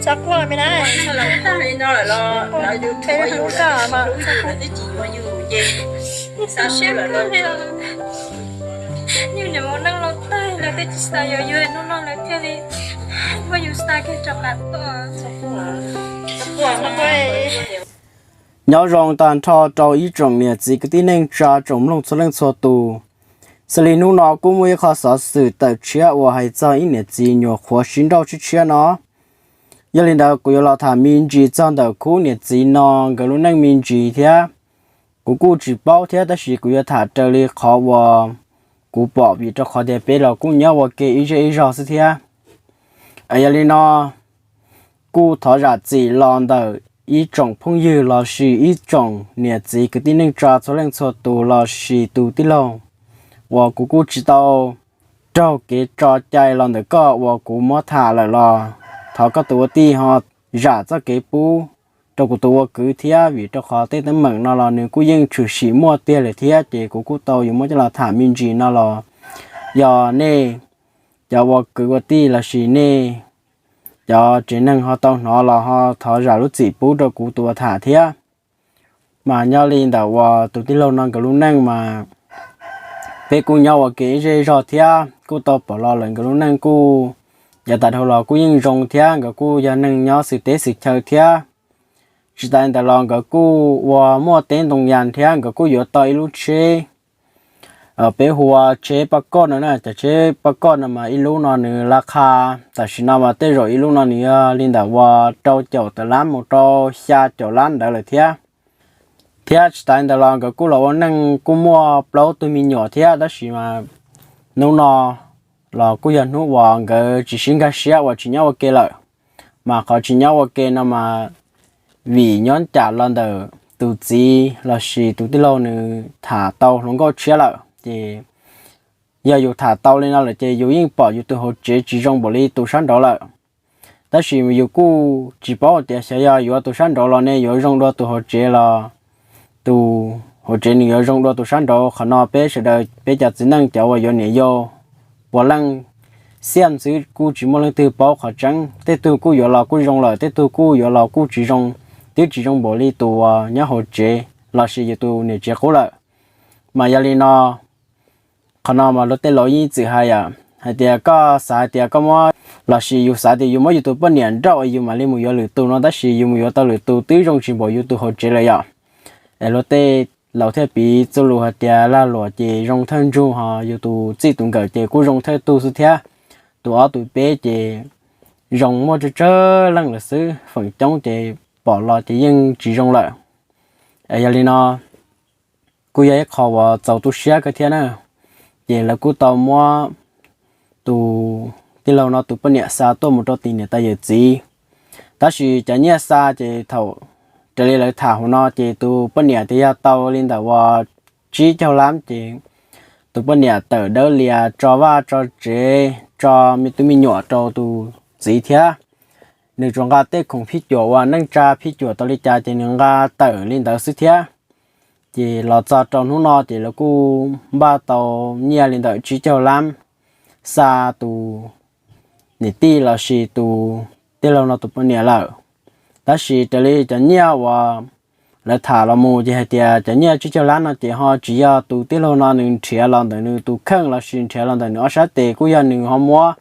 Txhob quaj me na, peb lub zaj mas txhob quaj. Siab kawg li, yus niam mus neej los tag lawv twb tsis xav yuav yus, hnub no lawv thiaj li muab yus xa kiag rov qab tuaj. Nyob zoo tag nrho rau ib tsoom niam txiv kwv tij neej tsa tsoom mloog txhua leej txhua tus. Xws li hnub no kuj muaj ib qho xov xwm tawm tshiab uas hais txog ib niam txiv nyuam qhuav sib nrauj tshiab tshiab no. Yog li ntawd kuv yuav los tham me ntsis txog ntawm khub niam txiv no nkawd lub neej me ntsis thiab. Kuv kuj tsis paub thiab tab sis kuv yuav tham raws li qhov uas kuv pom vim rau qhov tias peb los kuj nyob ua ke ib zej ib zog xwb thiab. Yog li no kuj thov zam txim los ntawm ib tsoom phooj ywg los sis ib tsoom niam txiv kwv tij neej tsa txhua leej txhua tus los sis tus tij laug uas kuv kuj tsis tau raug kev tso cai los ntawm koj uas kuv muab tham lawm los thov koj tus ua tij ho zam txoj kev pub rau kuv tus ua kwv thiab vim rau qhov tej teeb meem no los nws kuj yeej tshwm sim muaj tiag lawm thiab ces kuv kuj tau yuav muab coj los tham me ntsis no los yog nej cov ua kwv ua tij los sis nej cov tsev neeg ho tau hnov los ho thov zam lub txim pub rau kuv tus ua tham thiab. Mas nyob li ntawm uas tus tij laug no nkawd lub neej mas peb kuj nyob ua ke ib zej zog thiab kuj tau pom los lawm nkawd lub neej kuj yav tas dhau los kuj yeej zoo thiab nkawd kuj yog neeg nyob xws teb xws chaw thiab. Tsis tas li ntawd los nkawd kuj ua muaj teb ntoo yas thiab nkawd kuj yuav tau ib lub tsheb, peb hu ua tsheb paj koj no na, cov tsheb paj koj no mas ib lub no nws laj qha tam sim no mas tej zaum ib lub no nws yog li ntawm uas rau caum tawm lab mus rau xya caum lab ntawd lawm thiab. Thiab tsis tas li ntawd los nkawd kuj los ua neej kuj muaj plaub tug me nyuam thiab tab sis mas hnub no los kuj yog hnub uas nkawd tsis sib nkag siab uas tsis nyob ua ke lawm. Mas qhov tsis nyob ua ke no mas vim nyob ncaj los ntawm tus txiv los sis tus tij laug nws tham tau hluas nkauj tshiab lawm ces yog yus tham tau li no lawm ces yus yeej pom yus tus hauv tsev tsis zoo npaum li tus sab nraud lawm. Tab sis yus kuj tsis paub tias xyov yog yuav tus sab nraud los ne yuav zoo dua tus hauv tsev los tus hauv tsev nws yuav zoo dua tus sab nraud. Qhov no peb sawv daws peb cov txiv neej cov uas yuav niam yau puav leej xiaj ntxwv kuj tsis muaj leej twg paub qhov tseeb, tej tug kuj yuav los kuj zoo lawm, tej tug kuj yuav los kuj tsis zoo, twb tsis zoo npaum li tus uas nyob hauv tsev los sis yus tus niam tsev qub lawm. Mas yog li no qhov no mas luag tej laus yeej txwm hais hais tias koj xav hais tias koj muab los sis yus xav tias yus muab yus tus poj niam nrauj yus mam li mus yuav lwm tus no tab sis yus mus yuav tau lwm tus twb zoo tsis npaum yus tus hauv tsev lawm yom. Es luag tej laus thiaj piv txoj lus hais tias lag luam ces zoo thawj ntsug ho yus tus txij tus nkawm ces kuj zoo thawj tug xwb thiab. Tus ob tus peb ces zoo muaj tsawg tsawg leej lawm xwb, feem coob ces pom los ces yeej tsis zoo lawm. Yog li no kuj yog ib qho uas txaus tu siab kawg thiab na. Ces lawv kuj tau muab tus tij laug no tus poj niam xa tuaj mus rau tim niam tais yawm txiv. Tab sis cov nyiaj xa ces thaum raws li lawv tham hauv no ces tus poj niam tias yog tau li ntawm uas tsib caug lab ces tus poj niam tawm dawb lias tso vaj tso tsev tso me tub me nyuam rau tus txiv thiab. Nws tsuas nqa tej khoom phij cuam uas neej tsa phij cuam tau li cas ces nws nqa tawm li ntawd xwb thiab. Ces los txog rau hnub no ces lawv kuj npaj tau nyiaj li ntawm tsib caug lab xa tus niam tij los sis tus tij laug no tus poj niam lawm. Tab sis raws li cov nyiaj uas lawv tham los mus ces hais tias cov nyiaj tsib caug lab no ces ho tsis yog tus tij laug no nws nrhiav los ntawm nws tus kheej los sis nrhiav los ntawm nws ob sab tes, kuj yog nws ho muab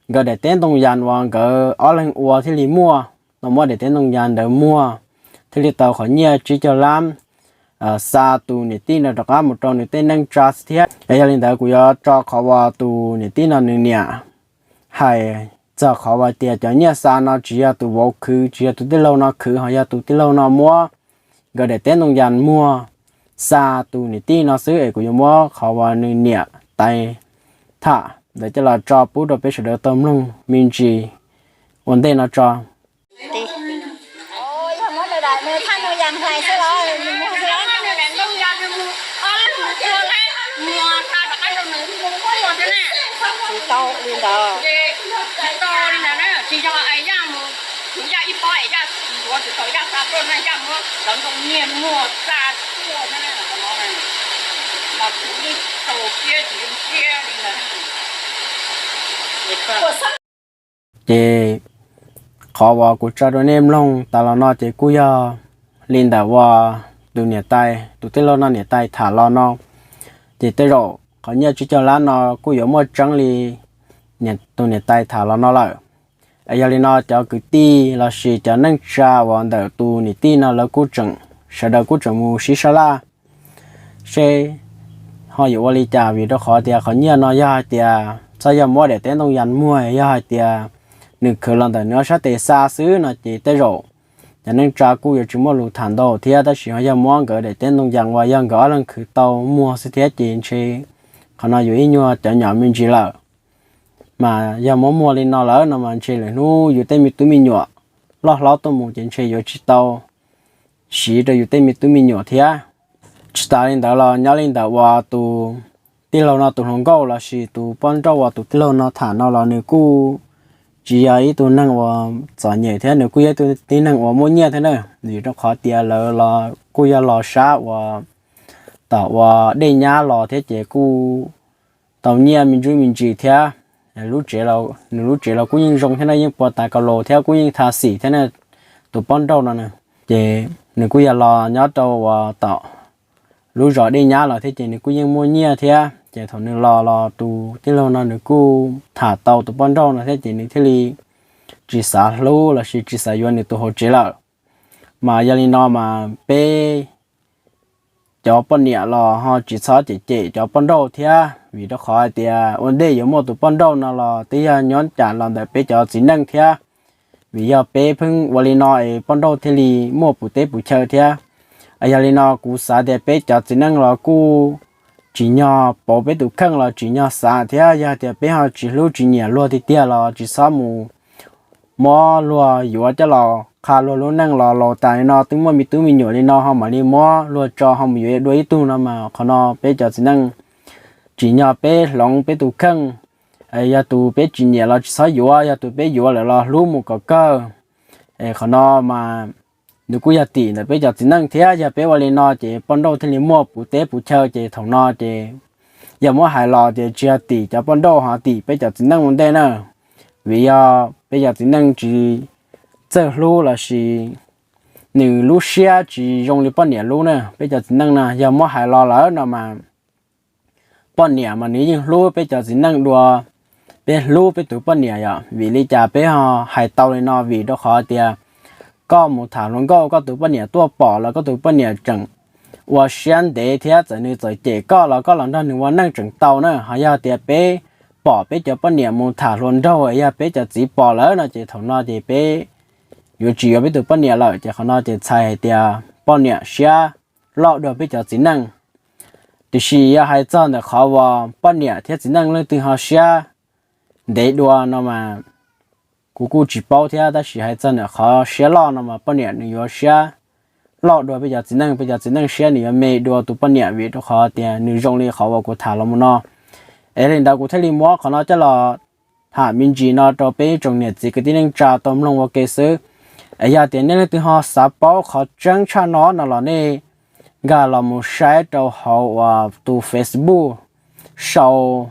nkawd daim teb ntoo yas uas nkawd ob leeg ua thiaj li muaj, no muab daim teb ntoo yas ntawd muag thiaj li tau qhov nyiaj tsib caug lab xa tus niam tij no rov qab mus rau nws tej neej tsa xwb thiab. Yog li ntawd kuv yuav tso qhov uas tus niam tij no nws niam hais txog qhov uas tias cov nyiaj xa no tsis yog tus vauv khwv, tsis yog tus tij laug no khwv, ho yog tus tij laug no muab nkawd daim teb ntoo yas muag xa tus niam tij no xwb. Es kuv yuav muab qhov uas nws niam tais tham ntawd coj los tso pub rau peb sawv daws tau mloog me ntsis ua ntej no tso. Ces qhov uas kuv tso rau nej mloog tas los no ces kuj yog li ntawm uas tus niam tais, tus tij laug no niam tais tham los no. Ces tej zaum qhov nyiaj tsib caug lab no kuj yuav muaj tseeb li tus niam tais tham los no lawm. Yog li no cov kwv tij lossis cov neej tsa uas ntawm tus niam tij no lawv kuj tseem, sawv daws kuj tseem mus sib sab laj seb ho yuav ua li cas, vim rau qhov tias qhov nyiaj no yog hais tias txhob yog muab daim teb ntoo yas muag, yog hais tias nws khwv los ntawm nws ob sab tes xa xwb no ces tej zaum cov neej tsa kuj yuav tsis muaj lus tham ntau thiab, tab sis ho yog muab nkawd daim teb ntoo yas uas yog nkawd ob leeg khwv tau muag xwb thiab ces ntshe qhov no yuav ib nyuag cov nyom me ntsis lawm. Mas yog muab muag li no lawm no mas ntshe lwm hnub yus tej me tub me nyuam loj hlob tuaj mus ces ntshe yuav tsis tau siv rau yus tej me tub me nyuam thiab. Tsis tas li ntawd los nyob li ntawm uas tus tij laug no tus hluas nkauj lossis tus poj nrauj uas tus tij laug no tham no los nws kuj tsis yog ib tug neeg uas txom nyem thiab, nws kuj yog ib tug tib neeg uas muaj nyiaj thiab na, vim rau qhov tias lawv los kuj yog los sab uas tom uas dej nyab los thiab ces kuj tau nyiaj me ntsuj me ntsis thiab. Lub tsev, nws lub tsev los kuj yeej zoo thiab no, yeej puas tas kaus laus thiab kuj yeej tha xim thiab na, tus poj nrauj no na. Ces nws kuj yog los nyob rau uas tom lub zos dej nyab los thiab ces nws kuj yeej muaj nyiaj thiab. Ces thaum nws los los tus tij laug no nws kuj tham tau tus poj nrauj no thiab ces nws thiaj li tsis xav hlub lossis tsis xav yuav nws tus hauv tsev lawm. Mas yog li no mas peb cov poj niam los ho tsis txhob cem cem cov poj nrauj thiab, vim rau qhov hais tias ua ntej yuav muaj tus poj nrauj no los twb yog nyob cas los ntawm peb cov txiv neej thiab. Vim yog peb pheej ua li no es poj nrauj thiaj li muaj puv teb puv chaw thiab. Yog li no kuv xav tias peb cov txiv neej los kuj tsim nyog pauv peb tus kheej los tsim nyog xav thiab, yog tias peb ho tsis hlub tsis nyiam luag tiag tiag los tsis txhob mus muab luag yuav coj los qha luag lub neej los laus tas li no twb muaj me tub me nyuam li no ho mam li muab luag tso ho mus yuav dua ib tug no mas qhov no peb cov txiv neej tsim nyog peb hloov peb tus kheej. Yog tus peb tsis nyiam los tsis txhob yuav, yog tus peb yuav lawm los hlub mus kom kawg. Qhov no mas nws kuj yog tim ntawm peb cov txiv neej thiab, yog peb ua li no ces poj nrauj thiaj li muaj puv teb puv chaw ces thaum no ces yog muab hais los ces tsis yog tim cov poj nrauj ho tim peb cov txiv neej ua ntej na. Vim yog peb cov txiv neej tsis txawj hlub lossis nws lub siab tsis zoo li poj niam lub na. Peb cov txiv neej no yog muab hais los lawm no mas poj niam mas nws yeej hlub peb cov txiv neej dua peb hlub peb tus poj niam yom. Vim li cas peb ho hais tau li no? Vim rau qhov tias koj mus tham hluas nkauj koj tus poj niam tuaj pom los koj tus poj niam tseem ua siab ntev thiab txawm nws txawm cem koj los koj los nrog nws ua neej tseem tau na. Ho yog tias peb pom peb cov poj niam mus tham hluas nraug yog peb cov txiv pom lawm no ces thaum no ces peb yuav tsis yuav peb tus poj niam lawm. Ces qhov no ces txhais hais tias poj niam siab loj dua peb cov txiv neej. Tiam sis yog hais txog ntawm qhov uas poj niam thiab txiv neej leej twg ho siab ntev dua no mas kuv kuj tsis paub thiab, tab sis hais txog ntawm qhov siab loj no mas poj niam nws yuav siab loj dua peb cov txiv neej, peb cov txiv neej siab nws yuav me dua tus poj niam vim rau qhov tias nws zoo li qhov uas kuv tham los mus no. Es li ntawd kuv thiaj li muab qhov no coj los tham me ntsis no rau peb tsoom niam txiv kwv tij neej tsa tau mloog ua ke xwb. Es yog tias nej leej twg ho xav paub qhov tseeb tshaj no no los nej nkag los mus saib rau hauv uas tus Facebook sau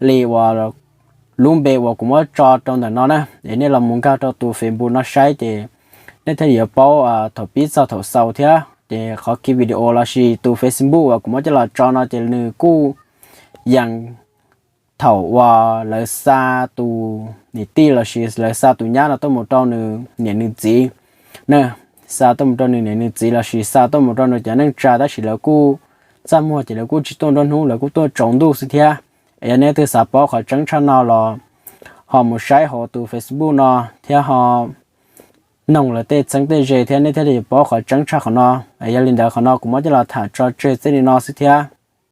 li uas lub npe uas kuv muab tso rau ntawm no na. Es nej los mus nkag rau tus Facebook no saib ces nej thiaj li yuav paub thaum pib txog thaum xaus thiab. Ces qhov ki video lossis tus Facebook uas kuv muab coj los tso no ces nws kuj yees thaum uas lawv xa tus niam tij lossis lawv xa tus nyab no tuaj mus rau nws niam nws txiv na, xa tuaj mus rau nws niam nws txiv lossis xa tuaj mus rau nws cov neej tsa, tab sis lawv kuj txaj muag ces lawv kuj tsis tuaj nruab hnub, lawv kuj tuaj tsaus ntuj xwb thiab. Es yog nej twg xav paub qhov tseeb tshaj no los ho mus saib hauv tus Facebook no thiab ho noog lawv tej txheeb tej ze thiab nej thiaj li paub qhov tseeb tshaj qhov no. Es yog li ntawd qhov no kuv muab coj los tham tso tseg txij li no xwb thiab.